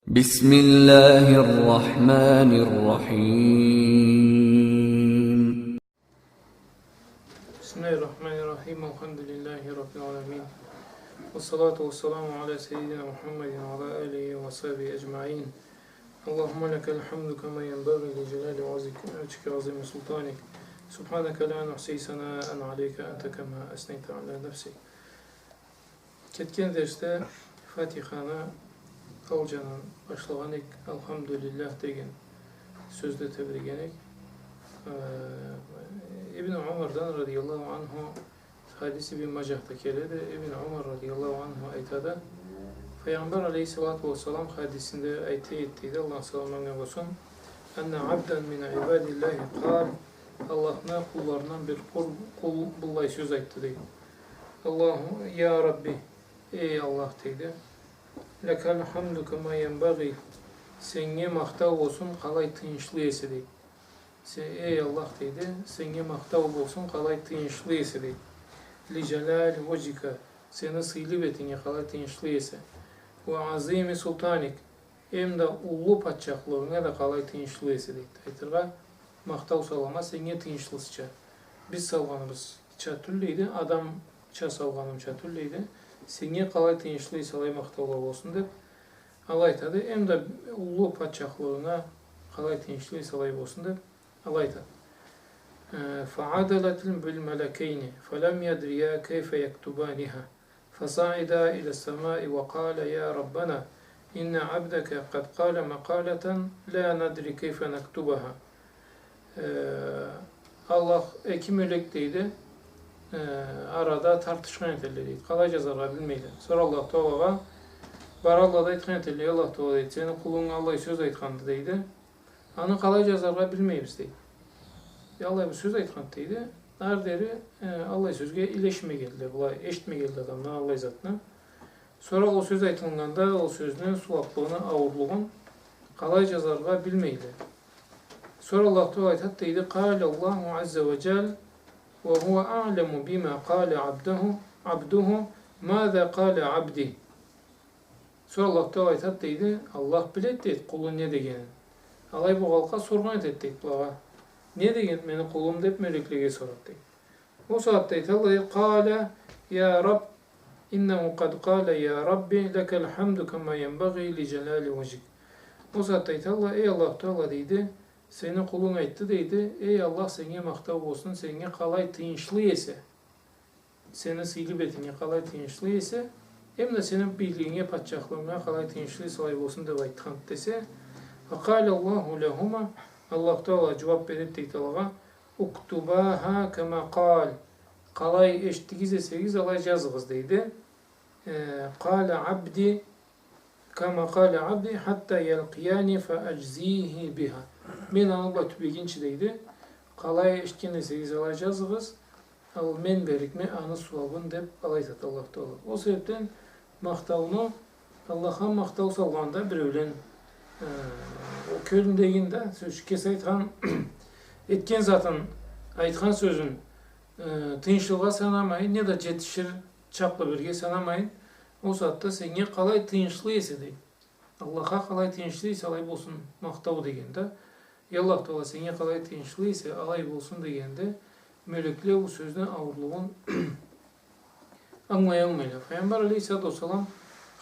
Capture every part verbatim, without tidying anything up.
بسم الله الرحمن الرحيم. بسم الله الرحمن الرحيم. الحمد لله رب العالمين. والصلاة والسلام على سيدنا محمد وعلى آله وصحبه أجمعين. اللهم لك الحمد كما ينبغي لجلال وجهك وعظيم سلطانك. سبحانك لا نحصي ثناء عليك أنت كما أثنيت على نفسك. Кетген дерсде Фатиханы алджанын башлагъан эдик, «Алхамдулиллях» деген сёзде тебиреген эдик. Э, Ибн Умардан, радияллаху анху, хадис Ибн Маджахда келеди. Ибн Умар, радияллаху анху, айтады: Файгъамбар, алейхиссалату уассалам, хадисинде айта эди, дейди, Аллахны саламы анга болсун: «أن عبدا من عباد الله قال», Аллахны къулларындан бир къул, къул быллай сёз айтды, дейди. «Аллаху, я Рабби, эй Аллах, — дейди, — لك الحمد كما ينبغي, сеннге махтау болсун, къалай тыйыншлы эсе», — дейди. «Се-, эй Аллах, — дейди, — сеннге махтау болсун, къалай тыйыншлы эсе», — дейди. «لجلال وجهك, сени сыйлы бетинге къалай тыйыншлы эсе. وعظيم سلطانك, эм да уллу патчахлыгъынга да къалай тыйыншлы эсе», — дейди. Айтыргъа, махтау салама сеннге тыйыншлысыча. Биз салгъаныбызча тюл, дейди, адамча салгъанымча тюл, дейди. Сеннге къалай тыйыншлы эсе, алай махтаула болсун, деб, алай айтады. Эм да уллу патчахлыгъынга къалай тыйыншлы эсе, алай болсун, деб, алай айтады. Э, «فعضلت بالملكين فلم يدريا كيف يكتبانها. فصعدا إلى السماء وقالا: يا ربنا، إن عبدك قد قال مقالة لا ندري كيف نكتبها». Э, Аллах, эки мёлек, дейди, э, арада тартышхан этелле, дейди. Къалай джазаргъа билмейле. Сора Аллах Таалагъа баралла да айтхан этелле: «Эй Аллах Таала, — дейди, — сени къулунг аллай сёз айтханды, — дейди. — Аны къалай джазаргъа билмейбиз», — дейди. Аллай бир сёз айтханды, дейди. Ары дери, э, аллай сёзге илешмегенле, былай эшитмегенле адамдан аллай затны. Сора ол сёз айтылгъанда, ол сёзню сууаблыгъыны ауурлугъун къалай джазаргъа билмейле. Сора Аллах Таала айтады, дейди: «قال الله عز وجل وهو أعلم بما قال عبده، عبده، ماذا قال عبدي». Сора Аллах Таала айтады, дейди, Аллах биледи, дейди, къулу не дегенин. Алай бу халкъгъа соргъан этеди, дейди, былагъа: «Не дегенди мени къулум?» — деб, мёлеклеге сорады, дейди. Ол сагъатда айталла, дейди: «قال: يا رب، إنه قد قال: يا رب، لك الحمد كما ينبغي لجلال وجهك». Ол сагъатда айталла: «Эй Аллах Таала, — дейди, — сени къулунг айтды, — дейди, — эй Аллах, сеннге махтау болсун, сеннге къалай тыйыншлы эсе, сени сыйлы бетинге къалай тыйыншлы эсе, эм да сени бийлигинге, патчахлыгъынга къалай тыйыншлы эсе, алай болсун», — деб айтханды, десе. «فقال الله لهما», Аллах Таала джууаб береди, дейди, алагъа: «اكتباها كما قال». Къалай эшитдигиз эсегиз, алай джазыгъыз, дейди. Э, «قال عبدي كما قال عبدي حتى يلقياني فأجزيه بها». Мен аны бла тюбегинчи, дейди, къалай эшитген эсегиз, алай джазыгъыз, ал мен берликме аны сууабын, деб, алай айтады Аллах Таала. Ол себебден махтауну, Аллахха махтау салгъанда биреулен, э, ол кёлюндегин да, сёз, кеси айтхан, этген затын, айтхан сёзюн, э, тыйыншлыгъа санамайын, неда джетишир чакълы бирге санамайын, ол сагъатда сеннге къалай тыйыншлы эсе, дейди. Аллахха къалай тыйыншлы эсе, алай болсун махтау деген да. Эй Аллах Таала, сеннге къалай тыйыншлы эсе, алай болсун дегенде, мёлекле бу сёзню ауурлугъун ангылаялмайла. Файгъамбар алейхиссалату уассалам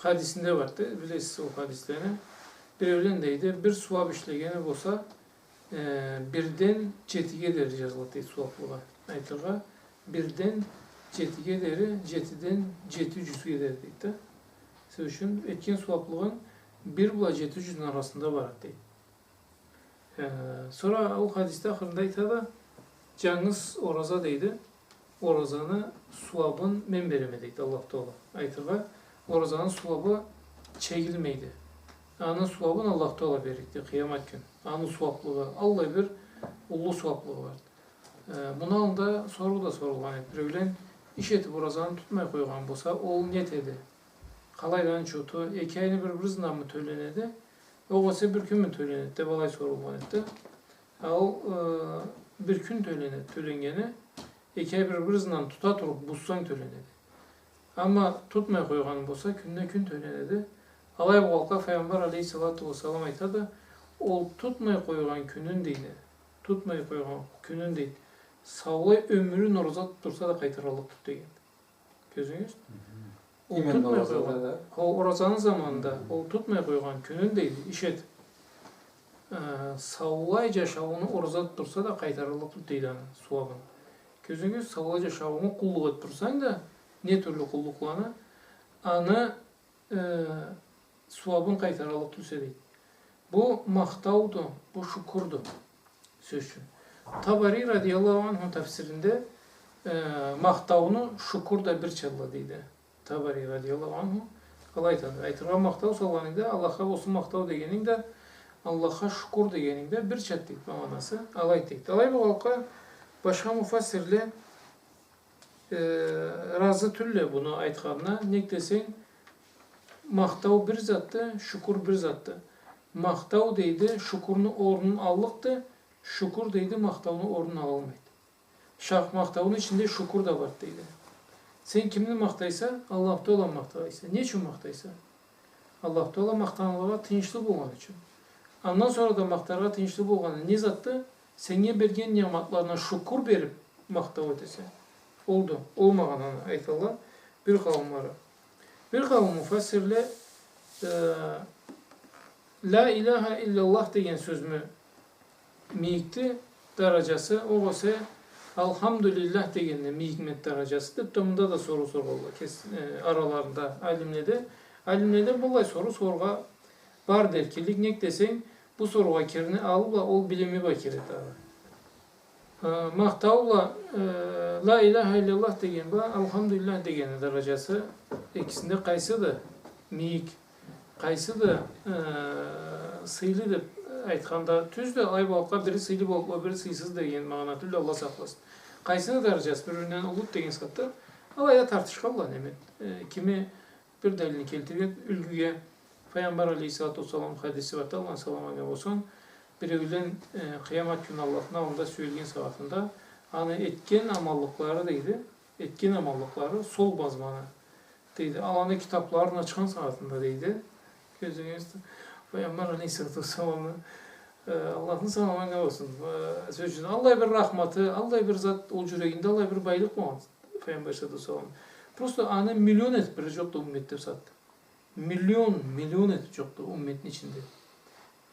хадисинде барды, билесиз ол хадислени. Биреулен, дейди, бир сууаб ишлегени болса, э, бирден джетиге дери джазылады, дейди, сууаблыгъы. Айтыргъа, бирден джетиге дери, джетиден джети джюзге дери, дейди да. Сёз ючюн, этген сууаблыгъынг бир бла джети джюзню арасында барады, дейди. Э, сора ол хадисде ахырында айтады, джангыз ораза, дейди, оразаны сууабын мен береме, дейди Аллах Таала. Айтыргъа, оразаны сууабы чегилмейди. Аны сууабын Аллах Таала берликди къыямат кюн. Аны сууаблыгъы, аллай бир уллу сууаблыгъы барды. Э, муну аллында соруу да сорулгъан эди. Биреулен иш этиб оразаны тутмай къойгъан болса, ол не этеди? Къалайды аны чоту? Эки айны бир-бири ызынданмы тёленеди? Огъесе бир кюнмю тёленеди, деб алай сорулгъан эди. А ол, э, бир кюн тёленеди, тёленнгени, эки ай бир-бири ызындан тута туруб бузсанг тёленеди. Амма тутмай къойгъан болса, кюннге кюн тёленеди. Алай болгъанлыкъгъа Файгъамбар алейхиссалату уассалам айтады, ол тутмай къойгъан кюнюн, дейди, тутмай къойгъан кюнюн, дейди, саулай ёмюрюн ораза тутуп турса да къайтарыллыкъды деген. Кёрдюгюз? Ол тутмай къойгъан, ол оразаны заманында ол тутмай къойгъан кюнюн, дейди, иш эт. Э, саулай джашаууну ораза тутуп турса да къайтарыллыкъды, дейди, аны сууабын. Кёрдюгюз, саулай джашауунгу къуллукъ этип турсанг да, не тюрлю къуллукъланы, аны э, сууабын къайтарыллыкъ тюлсе, дейди. Бу махтауду, бу шукурду. Сёз ючюн. Табари радияллаху анху тафсиринде, э, махтауну шукур да бирчадыла, дейди. Табари радияллаху анху алай айтады. Айтыргъа, махтау салгъанынг да, Аллахха болсун махтау дегенинг да, Аллахха шукур дегенинг да бирчады, дейди, магъанасы. Алай дейди. Алай болгъанлыкъгъа башха муфассирле э, разы тюлле буну айтханына. Нек десенг, махтау бир затды, шукур бир затды. Махтау, дейди, шукурну орнун аллыкъды, шукур, дейди, махтауну орнун алалмайды. Шах-, махтауну ичинде шукур да барды, дейди. Сен кимни махтайса, Аллаху Тааля махтайса. Не ючюн махтайса? Аллаху Тааля махтанылгъа тыйыншлы болгъаны ючюн. Андан сора да махтаргъа тыйыншлы болгъаны не затды? Сеннге берген ниъматларына шукур берип махтау этесе. Олду, ол магъананы айталла бир къауумлары. Бир къауум муфассирле, э, «Ля иляха илляллах» деген сёзню мийикди даражасы, огъесе «Алхамдулиллях» дегенни мийикмиди даражасы деп, да мында да соруу соргъанла кес-, э, араларында алимледе. Алимледе быллай соруу сорургъа барды эркинлик, нек десенг, бу соруугъа кирни алыб бла ол билими бла киреди дагъы. Э, махтау бла, э, «Ля иляха илляллах» деген бла «Алхамдулиллях» дегенни даражасы, экисинде къайсыды мийик, къайсыды, э, сыйлы деп айтханда тюздю, алай болгъанлыкъгъа бири сыйлы болуб, ол бири сыйсыз деген магъана тюлдю, Аллах сакъласын. Къайсыны даражасы бир-биринден уллуду деген сагъатда алайда тартышханла, неме, э, кими бир далилни келтирген, юлгюге Файгъамбар алейхиссалату уассалам хадиси барды, Аллахны саламы анга болсун. Биреулен, э, къыямат кюн Аллахны аллында сюелген сагъатында аны этген аманлыкълары, дейди, этген аманлыкълары сол базманы, дейди. Аланы китабларын ачхан сагъатында, дейди. Кёрдюгюз, Файгъамбар алейхиссалату уассаламны, э, Аллахны саламы анга болсун. Э, сёз ючюн, аллай бир рахматы, аллай бир зат, ол джюрегинде аллай бир байлыкъ болгъан Файгъамбар алейхиссалату уассалам. Просто аны миллион этиб бир джокъду уммет деп затды. Миллион, миллион этиб джокъду умметни ичинде.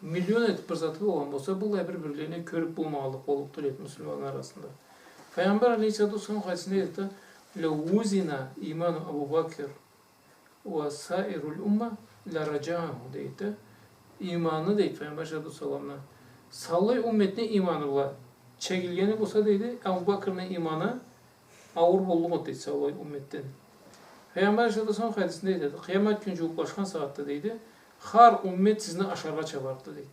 Миллион этиб бир заты болгъан болса, быллай бир-бирлерине кёрюб болмагъанлыкъ боллукъ тюл эди муслиманла арасында. Файгъамбар алейхиссалату уассалам хадисинде айтады, «Лау вузина иману Абу Бакр ва саируль умма ля раджаху», дейди. Иманы, дейди, Файгъамбар алейхиссалату уассаламны, саулай умметни иманы бла чегилгени болса, дейди, Абу Бакрны иманы ауур боллукъ эди, дейди, саулай умметден. Файгъамбар алейхиссалату уассалам хадисинде айтады, къыямат кюн джууукълашхан сагъатда, дейди, хар уммет сизни ашаргъа чабарды, дейди.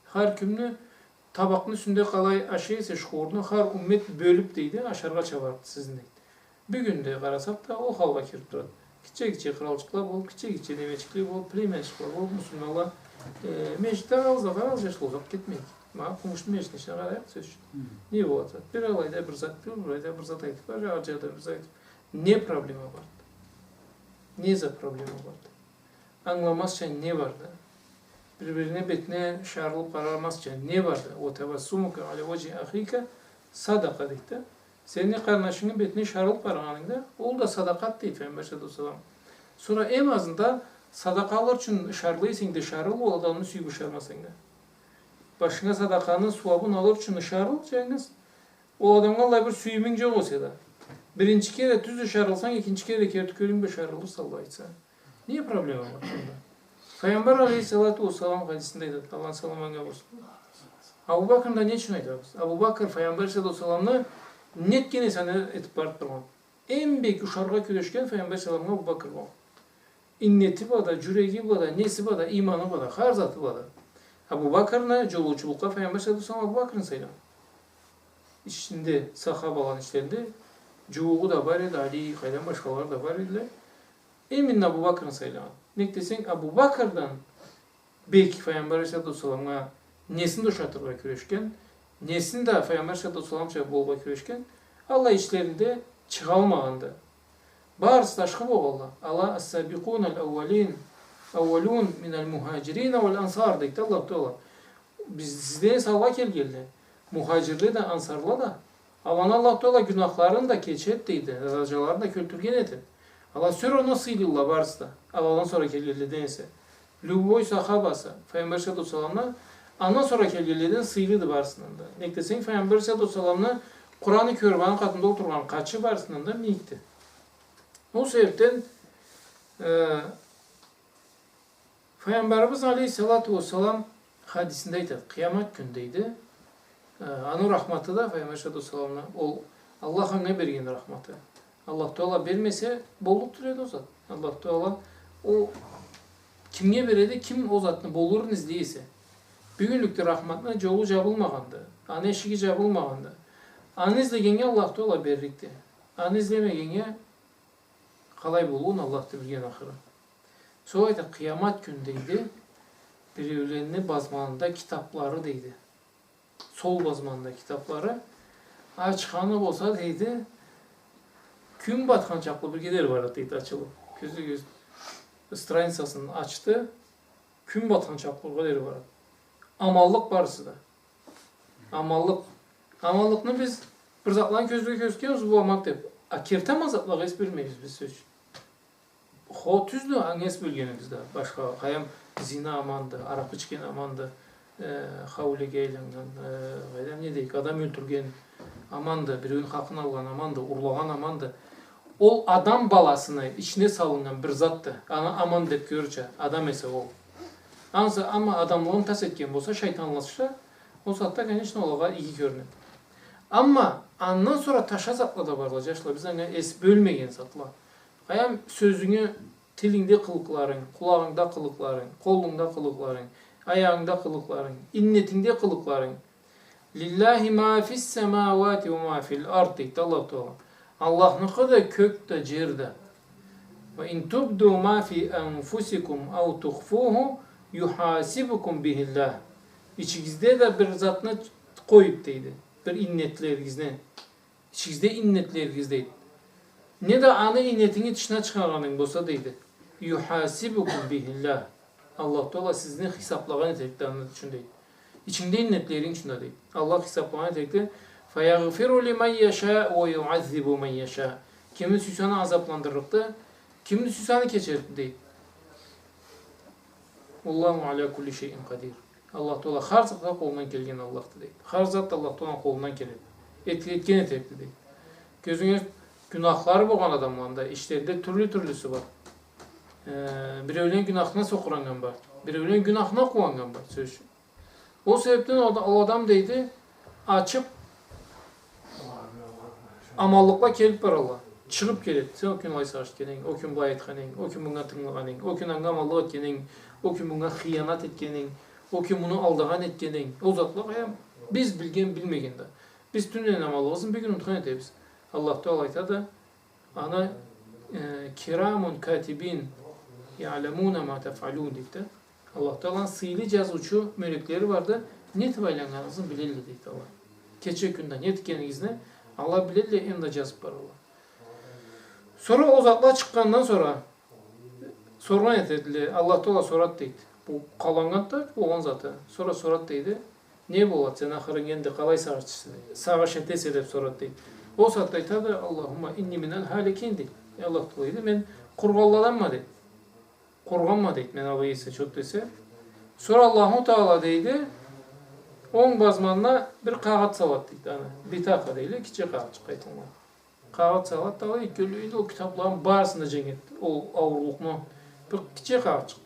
Хар кимни табакъны юсюнде къалай ашай эсе шхурну, хар уммет бёлюб, дейди, ашаргъа чабарды сизни, дейди. Бюгюн да къарасакъ да, ол халгъа кириб турады. Гитче-гитче къралчыкъла болуб, гитче-гитче немечикле болуб, племячыкъла болуб, муслиманла, э, межгитде къалса, къарагъыз, джашла, узакъ кетмейик. Ма къумушну межгитни ичине къарайыкъ, сёз ючюн. Не болады? Бир алайда бир зат, бир былайда бир зат айтыб, бир джагъада бир зат айтыб. Не проблема барды? Не за проблема барды? Ангыламазча не барды? Бир-бирине бетине шарылыб къарамазча не барды? «Ва табассумука аля ваджхи ахика садакъа», дейди да. Сени къарнашынгы бетине шарылыб къарагъанынг да, ол да садакъады, дейди Файгъамбар алейхиссалату уассалам. Сора эм азында садакъа алыр ючюн ышарла эсенг да ышарыл, ол адамны сюйюб ышармасанг да. Башынга садакъаны сууабын алыр ючюн ышарыл, джангыз. Ол адамгъа аллай бир сюйюмюнг джокъ эсе да, биринчи кере тюз ышарылсанг, экинчи кере керти кёлюнг бла ышарылырса, Аллах айтса. Не проблема бар шунда? Файгъамбар алейхиссалату уассалам хадисинде айтады, Аллахны саламы анга болсун. Абу Бакрны да не ючюн айтабыз? Абу Бакр Файгъамбар алейхиссалату уассаламны нетген эсе аны этиб барыб тургъан. Эм бек ушаргъа кюрешген Файгъамбар саламгъа Абу Бакр болгъан. Иннети бла да, джюреги бла да, неси бла да, иманы бла да, хар заты бла да. Абу Бакрны джолоучулукъгъа Файгъамбар саллаллаху алейхи ва саллам Абу Бакрны сайлады. Ичинде, сахабаланы ичлеринде джууугъу да бар эди, Али, къайдан башхалары да бар эдиле. Именно Абу Бакрны сайлады. Нек десенг, Абу Бакрдан бек Файгъамбар алейхиссалату уассаламгъа несин да ушатыргъа кюрешген, несин да Файгъамбар алейхиссалату уассаламча болургъа кюрешген, аллай ичлеринде чыгъалмагъанды. Барысы ташхы болгъанла. Ала ас-сабикъуналь-аууалин. أولون من المهاجرين والأنصار, дейди Аллаху Таала. Биз, сизден эсе алгъа келгенле, мухаджирле да, ансарла да, аланы Аллаху Таала гюнахларын да кечеди, дейди, даражаларын да кёлтюрген этеди. Ала сора сыйлыла барысы да, аладан сора келгенледен эсе. Любой сахабасы Файгъамбар саллаллаху алейхи ва салламны андан сора келгенледен сыйлыды барысындан да. Нек десенг, Файгъамбар саллаллаху алейхи ва салламны Къураны кёрюп, аны къатында олтургъан къачы барысындан да мийикди. Ол себепден, э, Файгъамбарыбыз алейхиссалату уассалам хадисинде айтады, къыямат кюн, дейди, э, аны рахматы да, Файгъамбар саллаллаху алейхи ва салламны, ол Аллах анга берген рахматы. Аллах Таала бермесе, боллукъ тюл эди ол зат. Аллах Таала ол кимге береди, ким ол затны болурун излей эсе. Бюгюнлюкде рахматны джолу джабылмагъанды, аны эшиги джабылмагъанды. Аны излегеннге Аллах Таала берликди. Аны излемегеннге къалай боллугъун Аллахды билген ахыры. Сора айтады, къыямат кюн, дейди, биреулени базманында китаплары, дейди. Сол базманында китаплары. Ачханы болса, дейди, кюн батхан чакълы бирге дери барады, дейди, ачылып. Кёзю, кёз страницасын ачды, кюн батхан чакълы бирге дери барады. Аманлыкъ барысы да. Аманлыкъ. Аманлыкъны биз бир затланы кёзге кёргюзтебиз, бу аман деп. А керти аман затлагъа эс бёлмейбиз биз, сёз ючюн. Хо, тюздю, анга эс бёлгенибиз да. Башха, къайдам, зина аманды, аракъы ичген аманды, э, хаулеге айланнган, э, къайдам, не дейик, адам ёлтюрген аманды, биреуню хакъын алгъан аманды, урлагъан аманды. Ол адам баласыны ичине салыннган бир затды. Аны аман деп кёрюрча, адам эсе ол. Ансы, амма адамлыгъын тас этген болса, шайтанлашса, ол сагъатда, конечно, ол огъар иги кёрюнеди. Амма андан сора таша затла да барла, джашла, биз анга эс бёлмеген затла. Къайдам, сёзюнгю, тилингде къылыкъларынг, къулагъынгда къылыкъларынг, къолунгда къылыкъларынг, аягъынгда къылыкъларынг, иннетингде къылыкъларынг. لله ما في السماوات وما في الأرض, дейди Аллаху Таала. Аллахныкъыды кёк да, джер да. وإن تبدوا ما في أنفسكم أو تخفوه يحاسبكم به الله. Ичигизде да бир затны къоюп, дейди, бир иннетлеригизни. Ичигизде иннетлеригиз, дейди. Неда аны иннетинги тышына чыгъаргъанынг болса, дейди. يحاسبكم به الله. Аллаху Таала сизни хисаплагъан этерикди аны ючюн, дейди. Ичингде иннетлеринг ючюн да, дейди. Аллах хисаплагъан этерикди. فيغفر لمن يشاء ويعذب من يشاء. Кимни сюйсе аны азапландырлыкъды, кимни сюйсе аны кечерикди, дейди. والله على كل شيء قدير. Аллах Таала хар затха къолундан келген Аллахды, дейди. Хар зат Аллах Тааланы къолундан келеди. Эт-, этген этерикди, дейди. Кёзюнге, гюнахлары болгъан адамланы да ишлеринде тюрлю-тюрлюсю бар. Э, биреулени гюнахына сокъураннган бар, биреулени гюнахына къууаннган бар, сёз ючюн. Ол себепден ол, ол адам, дейди, ачып, аманлыкъла келип баралла. Чыгъып келеди. Сен ол кюн алай сагъыш этгенинг, ол кюн былай айтханынг, ол кюн мынга тынгылагъанынг, ол кюн анга аманлыкъ этгенинг, ол кюн мынга хыянат этгенинг, ол кюн муну алдагъан этгенинг, ол затла, э, биз билген, билмеген да. Биз тюннен аманлыгъыбызны бир кюн унутхан этебиз. Аллах Таала айтады, аны, э, كرام كاتبين يعلمون ما تفعلون, дейди да. Аллах Тааланы сыйлы джазыучу мёлеклери барды, не этип айланнганыгъызны билелле, дейди Аллах. Кече кюнде не этгенигизни ала билелле, эм да джазып баралла. Сора ол затла чыкъгъандан сора соргъан этедиле, Аллах Таала сорат, дейди. Бу къаланнган да болгъан заты. Сора сорат, дейди. Не болат, сен ахырынг энди къалай сагъыш, сагъыш этесе, деп сорат, дейди. Ол сагъатда айтады, اللهم إني من الهالكين, дейди. Эй Аллах Таала, дейди, мен къургъанладанма, дейди. Къургъанма, дейди, мен алай эсе, чот десе. Сора Аллаху Таала, дейди, онг базманына бир къагъыт салат, дейди, аны. Битакъа дейле, кичи къагъытчыкъ айтылгъан. Къагъыт салат да алай, кёллюгюнде ол китапланы барысын да дженгет, ол ауурлукъну. Бир кичи къагъытчыкъ.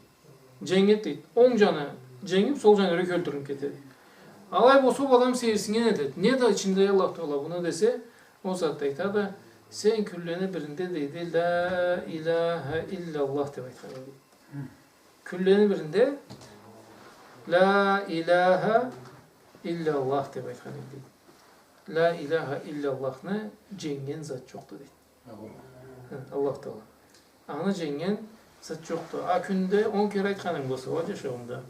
Дженгет, дейди. Онг джаны дженгип, сол джаны ёре кёлтюрюлюп кетеди. Алай болса, ол адам сейирсиннген этеди. Неда ичинде, эй Аллах Таала, муну десе, ол сагъатда айтады, сен кюнлени биринде, дейди, لا إله إلا الله деп айтхан эдинг. Кюнлени биринде لا إله إلا الله деп айтхан эдинг, дейди. Ла иляха илляллахны дженгнген зат джокъду, дейди. Аллах. Хы, Аллах Таала. Аны дженгнген зат джокъду. А кюнде он кере айтханынг болса уа, джашаунгда.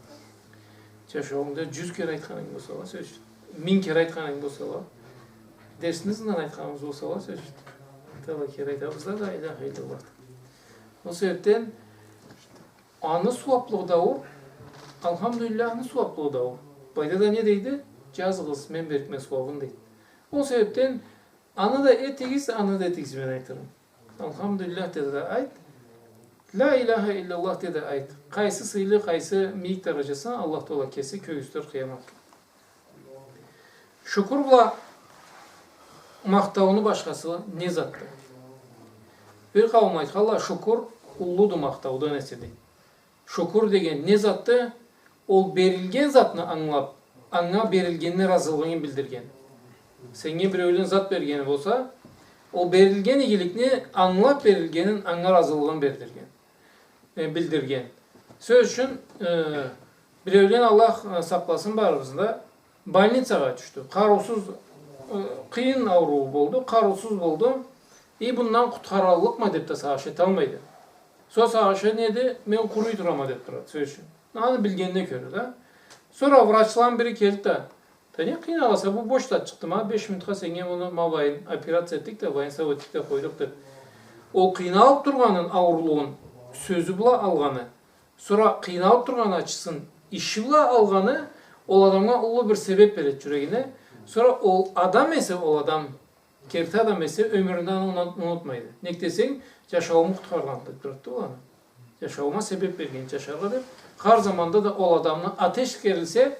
Джашаунгда джюз кере айтханынг болса уа, сёз ючюн. Минг кере айтханынг болса уа. Дерсни ызындан айтханыбыз болса уа, сёз ючюн. Талай кере айтабыз да, ла иляха илляллах. Ол себепден Аны сууаблыгъы да ауур, Алхамдулиллахны сууаблыгъы да ауур. Былайда да не дейди? Джазыгъыз, мен берликме сууабын дейди. Ол себебден аны да этигиз, аны да этигиз, мен айтырым. Алхамдулиллах деди да айт. Ля иляха илляллах деди да айт. Къайсы сыйлы, къайсы мийик даражасына Аллах Тааля кеси кёргюзтюр къыямат. Шукур бла махтауну башхасы не затды? Бир къауум айтханла, шукур уллуду махтаудан эсе дейди. Шукур деген не затды? Ол берилген затны ангылаб, анга берилгенине разылыгъынгы билдирген. Сеннге биреулен зат бергени болса, ол берилген игиликни ангылаб берилгенин, анга разылыгъын бердирген, э, билдирген. Сёз ючюн, э, биреулен, Аллах, э, сакъласын барыбызны да, больницагъа тюшдю. Къарыусуз, э, къыйын ауруу болду, къарыусуз болду. И, бундан къутхарыллыкъма деб да сагъыш эталмайды. Сора сагъышы неди? Мен къуруй турама деб турады, сёз ючюн. Аны билгенине кёре да. Сора врачланы бири келди да, да не къыйналаса, бу бош зат чыкъды ма, беш минутха сеннге муну ма былайын операция этдик да, былайын сау этдик да къойдукъ деб. Ол къыйналыб тургъанын, ауурлугъун сёзю бла алгъаны, сора къыйналыб тургъан ачысын иши бла алгъаны ол адамгъа уллу бир себеб береди джюрегине. Сора ол адам эсе, ол адам, керти адам эсе, ёмюрюнде аны унут-, унутмайды. Нек десенг, джашаууму къутхаргъан деб турады да ол аны. Джашауума себеб берген джашаргъа деб, хар заманда да ол адамны аты эсгерилсе,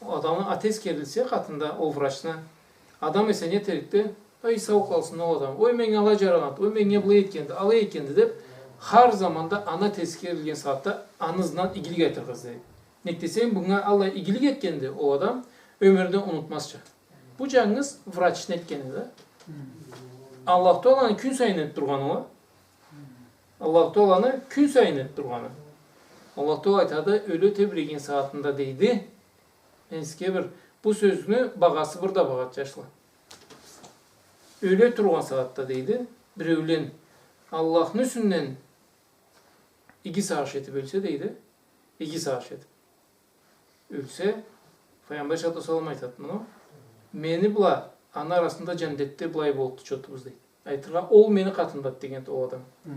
ол адамны аты эсгерилсе къатында ол врачны, адам эсе не этерикди? Ой, сау къалсын ол адам. Ой, меннге алай джарагъанды, ой, меннге былай этгенди, алай этгенди деб, хар заманда аны аты эсгерилген сагъатда аны ызындан игилик айтыргъа излейди. Нек десенг, бунга алай игилик этгенди ол адам, ёмюрюнде унутмазча. Бу джангыз врачны этгени да. Аллах Тааланы кюн сайын этиб тургъаны уа. Аллах Тааланы кюн сайын этиб тургъаны. Аллах Таала айтады, ёле тебреген сагъатында дейди. Мен сизге бир, бу сёзню багъасы бир да багъады, джашла. Ёле тургъан сагъатда дейди, биреулен Аллахны юсюнден иги сагъыш этиб ёлсе дейди, иги сагъыш этиб ёлсе, Файгъамбар саллаллаху алейхи ва саллам айтады муну: мени бла аны арасында джандетде былай болубду чотубуз, дейди. Айтыргъа, ол мени къатымдады дегенди ол адам. Хы.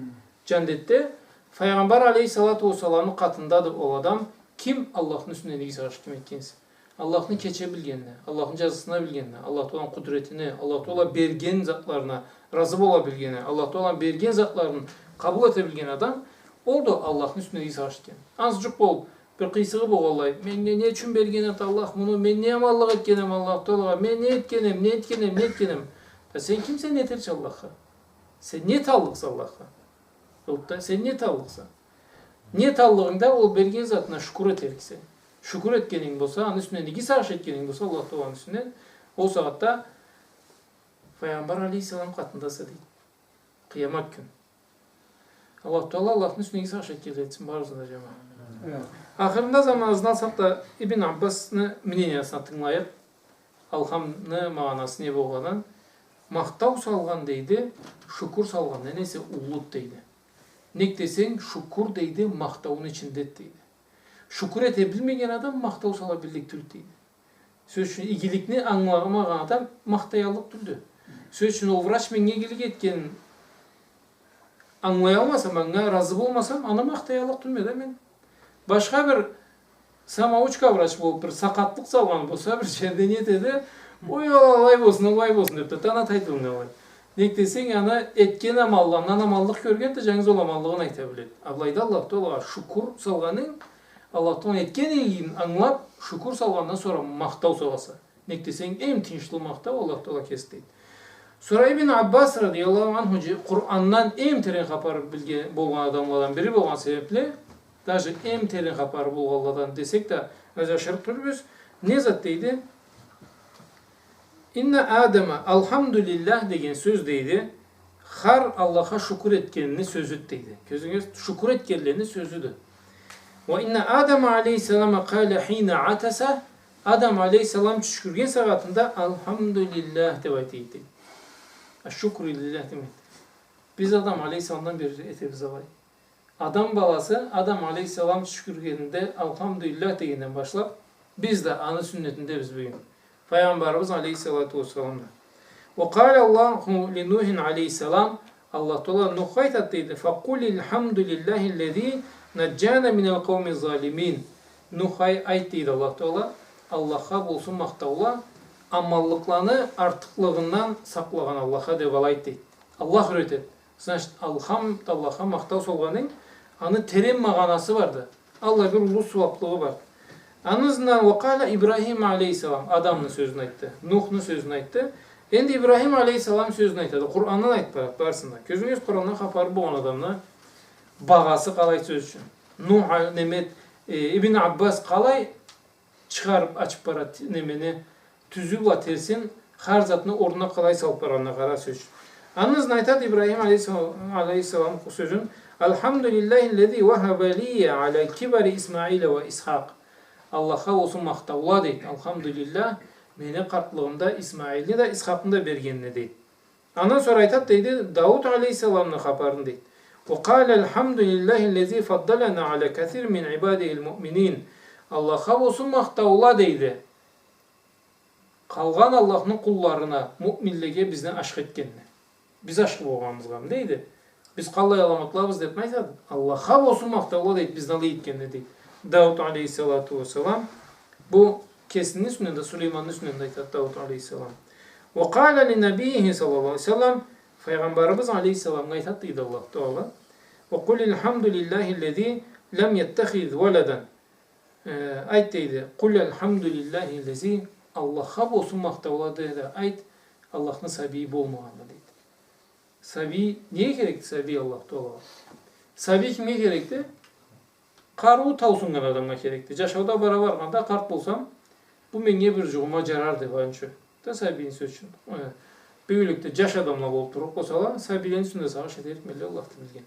Джандетде Файгъамбар алейхиссалату уассаламны къатындады ол адам, ким Аллахны юсюнден иги сагъыш ким этген эсе. Аллахны кече билгенине, Аллахны джазасына билгенине, Аллах Тааланы къудретине, Аллах Таала берген затларына разы бола билгени, Аллах Тааланы берген затларын къабыл эте билген адам, ол да Аллахны юсюнден иги сагъыш этген. Азчыкъ болуб, бир къыйсыгъы болгъанлай, меннге не ючюн берген эди Аллах муну, мен не аманлыкъ этгенем Аллах Таалагъа, мен не этгенем, не этгенем, не этгенем? Да сен кимсе, не этерча Аллахха? Сен не эталлыкъса Аллахха? Болду да, сен не эталлыкъса? Не эталлыгъынгда ол берген затына шукур этериксе. Шукур этгенинг болса, аны юсюнден иги сагъыш этгенинг болса, Аллах Тааланы юсюнден, ол сагъатда Файгъамбар алейхиссалам къатындаса, дейди. Къыямат кюн. Аллах Таала Аллахны юсюнден иги сагъыш этгенледен этсин барыбызны да, джамагъат. Амин. Ахырында заманыбызны алсакъ да, Ибн Аббасны мнениясына тынгылайыкъ. Алхамны магъанасы не болгъанын. Махтау салгъан, дейди, шукур салгъандан эсе уллуду, дейди. Нек десенг, шукур, дейди, махтауну ичиндеди, дейди. Шукур эте билмеген адам махтау сала биллик тюлдю, дейди. Сёз ючюн, игиликни ангыламагъан адам махтаяллыкъ тюлдю. Сёз ючюн, ол врач меннге игилик этгенин ангылаялмасам, анга разы болмасам, аны махтаяллыкъ тюлме да мен. Башха бир самоучка врач болуб, бир сакъатлыкъ салгъан болса, бир джерде не этеди, ой, ол алай болсун, ол былай болсун деб да, тана тайдылын алай. Нек десенг, аны этген амалларындан аманлыкъ кёргенди, джангыз ол аманлыгъын айта биледи. А былайда Аллах Таалагъа шукур салгъанынг, Аллах Тааланы этген игилигин ангылаб, шукур салгъандан сора махтау саласа. Нек десенг, эм тыйыншлы махтау Аллах Таала кеси, дейди. Сора Ибн Аббас радияллаху анху джы-, Къурандан эм терен хапары билген, болгъан адамладан бири болгъан себебли, даже эм терен хапары болгъанладан десек да, джашырыкъ тюлбюз. Не зат дейди? Инна Адама, алхамдулиллах деген сёз, дейди, хар Аллахха шукур этгенини сёзюдю, дейди. Кёзюгюз, шукур этгенлени сёзюдю. Ва инна Адама алейхиссалама къала хина атаса, Адам алейхиссалам тюшкюрген сагъатында «Алхамдулиллах» деб айта эди, дейди. Аш-шукру лиллях демекди. Биз Адам алейхиссаламдан бери этебиз алай. Адам баласы Адам алейхиссалам тюшкюргенинде «Алхамдулиллах» дегенден башлаб, биз да аны сюннетиндебиз бюгюн. Файгъамбарыбыз алейхиссалату уассалам да. Ва къала Аллаху ли Нухин алейхиссалам, Аллах Таала Нухха айтат дейди: «Факъулиль хамду лиллахиллази наджана миналь къауми залимин». Нух, ай, айт дейди Аллах Таала, Аллахха болсун махтаула, аманлыкъланы артыкълыгъындан сакълагъан Аллахха деп алай айт дейди. Аллах юретет. Значит, алхамд, Аллахха махтау салгъанынг, аны терен магъанасы барды. Аллай бир уллу сууаблыгъы бар. Аны ызындан «Ва къала Ибрахим алейхиссалам», Адамны сёзюн айтды, Нухну сёзюн айтды. Энди Ибрахим алейхиссалам сёзюн айтады. Къурандан айтып барады барысын да. Кёзюгюз, Къурандан хапары болгъан адамны багъасы къалай, сёз ючюн. Нух, а, неме, э, Ибн Аббас къалай чыгъарып ачып барады немени, тюзю бла терсин, хар затны орнуна къалай салып баргъанына къара, сёз ючюн. Аны ызындан айтады Ибрахим алейхиссалам, алейхиссалам сёзюн: «Альхамдулиллахиллази вахаба ли аляль кибари Исмаила ва Исхакъ». Аллахха болсун махтаула дейди. Альхамдулиллах, мени къартлыгъымда Исмаилни да, Исхакъны да бергенине дейди. Андан сора айтат дейди, Дауд алейхиссаламны хапарын дейди. «Ва къала альхамдулиллахиллази фаддалана аля касир мин ибадихиль муъминин». Аллахха болсун махтаула дейди. Къалгъан Аллахны къулларына, муъминлеге бизни ашхы этгенине. Биз ашхы болгъаныбызгъамы дейди. Биз къаллай аламатлабыз деп айтады. Аллахха болсун махтаула дейди, бизни алай этгенине дейди. Дауд алейхиссалату вассалам. Бу кесини юсюнден да, Сулейманны юсюнден да айтады Дауд алейхиссалам. «Ва къала ли набийихи саллаллаху алейхи ва саллам», Файгъамбарыбыз алейхиссаламгъа айтат дейди Аллах Таала: «Ва къулиль хамдулиллахиллази лям яттахиз валадан». Э, айт дейди, «Къулиль хамдулиллахиллази», Аллахха болсун махтаула дейди, айт, Аллахны сабийи болмагъанына дейди. Сабий, неге керекди сабий Аллах Таалагъа? Сабий кимге керекди? Къарыуу таусуннган адамгъа керекди. Джашауда бара баргъанда, къарт болсам, бу меннге бир джугъума джарарды, фаланчы. Да сабийни, сёз ючюн. Э, бюгюнлюкде джаш адамла болуп турлукъ болсала, сабийлени юсюнде сагъыш этерикмелле, Аллахды билген.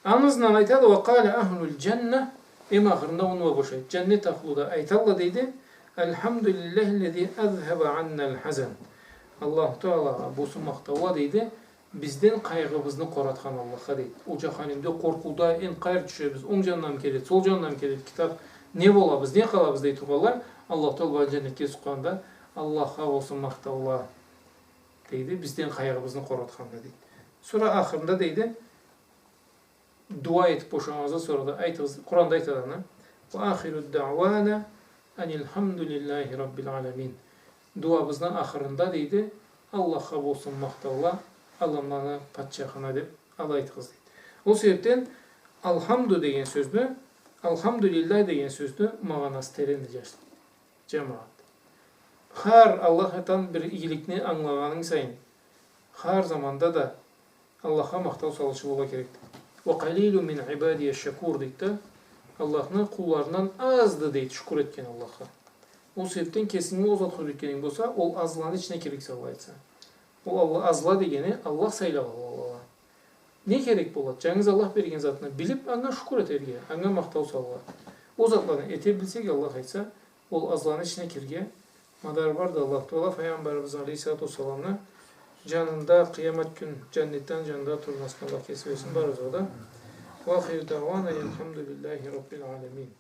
Аны ызындан айтады, «Ва къала ахлуль джанна», эм ахырында ону бла бошайды. Джаннет ахлу да айталла дейди, «Альхамдулиллахиллази азхаба анналь хазан». Аллаху Таалагъа болсун махтаула дейди, бизден къайгъыбызны къоратхан Аллахха дейди. Ол джаханимде къоркъууда энди къайры тюшебиз, онг джанындан келеди, сол джанындан келеди, китап, не болабыз, не къалабыз дей тургъанлай, Аллах Таала барын джаннетге сукъгъанда, Аллахха болсун махтаула дейди, бизден къайгъыбызны къоратханына дейди. Сора ахырында дейди, дуа этип бошагъаныгъыздан сора да айтыгъыз, Къуранда айтады аны, «Ва ахиру даъвана аниль хамдулиллахи раббиль аламин». Дуабызны ахырында, дейди, «Аллахха болсун махтаула, аламланы патчахына» деп, алай айтыгъыз, дейди. Ол себепден «Алхамду» деген сёзню, «Алхамдулиллах» деген сёзню магъанасы теренди, джаш-, джамагъат. Хар Аллахдан бир игиликни ангылагъанынг сайын, хар заманда да Аллахха махтау салыучу болургъа керекди. «Ва къалилун мин ибадия шакур», дейди да, Аллахны къулларындан азды, дейди, шукур этген Аллахха. Ол себепден кесинги ол затха юретгенинг болса, ол азланы ичине кирликсе, Аллах айтса. Ол Аллах, азла дегени Аллах сайлагъан Аллах. Не керек болады? Джангыз Аллах берген затны билип, анга шукур этерге, анга махтау салыргъа. Ол затланы эте билсек, Аллах айтса, ол азланы ичине кирирге мадар барды. Аллах Таала Файгъамбарыбыз алейхиссалату уассаламны джанында къыямат кюн джаннетден джанында турургъа насыб Аллах кеси берсин барыбызгъа да. Ва ахиру даъвана аниль хамдулиллахи раббиль аламин.